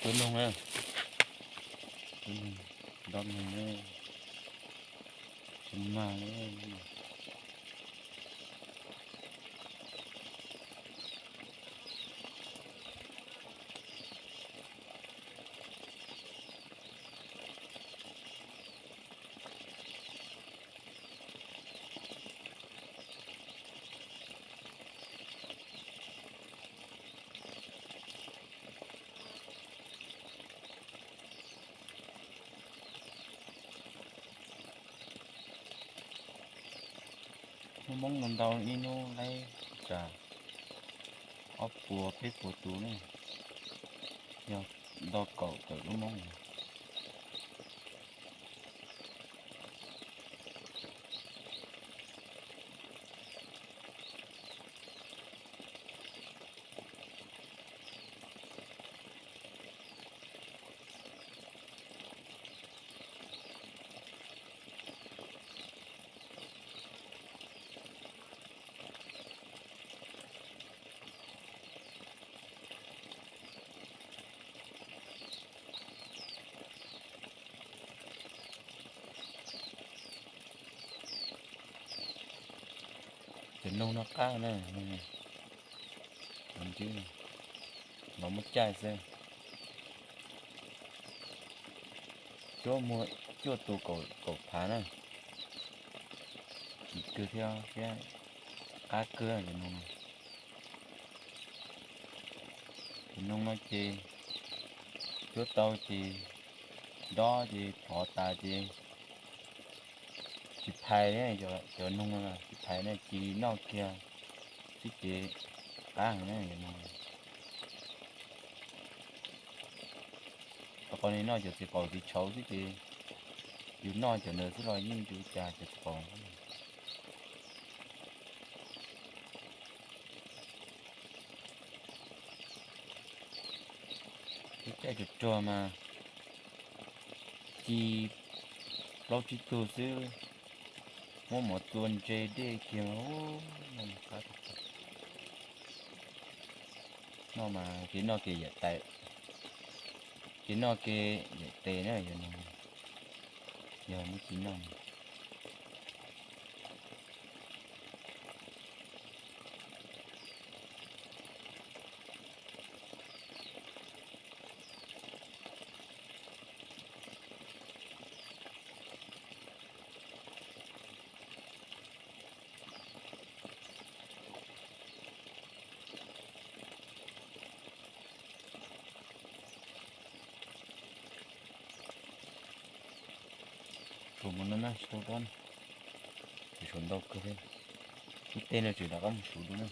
Tus noog na, tus noog, nrov noog na, tsis mag na. Lub moob ntau ntau ib hnub laib tsam ob puas peb puas tus ne, yog nto kaum tawm lub moob. Cov noog no qab na, los muaj caij xwb. Cuab muag cuaj tus kaum phav na, kim kawg thiab, qab kawg cov noog no. Cov noog no ces cuab tau ces dob ces phov tas ces tsis phais, cov noog no tsis phais na, ci noj kiag xwb ces qab heev na. Rau qhov nws noj cov txiv qaum txiv tshauv xwb ces yus noj cov ntawd xwb los yeej tsis ua cas cov txiv qaum. Lub caij ruag ruag mas ci plaub tsib tug xwb, muab mov txua ntse dej kiag mas, noj mas kev noj kev yam tais, kev noj kev yam tes na, yog muaj ci noj. Tsuas mus no na, tsis tau dob, tsis tshua ntau kawg thiab. Ib teg no tseem rov qab mus suv dua na.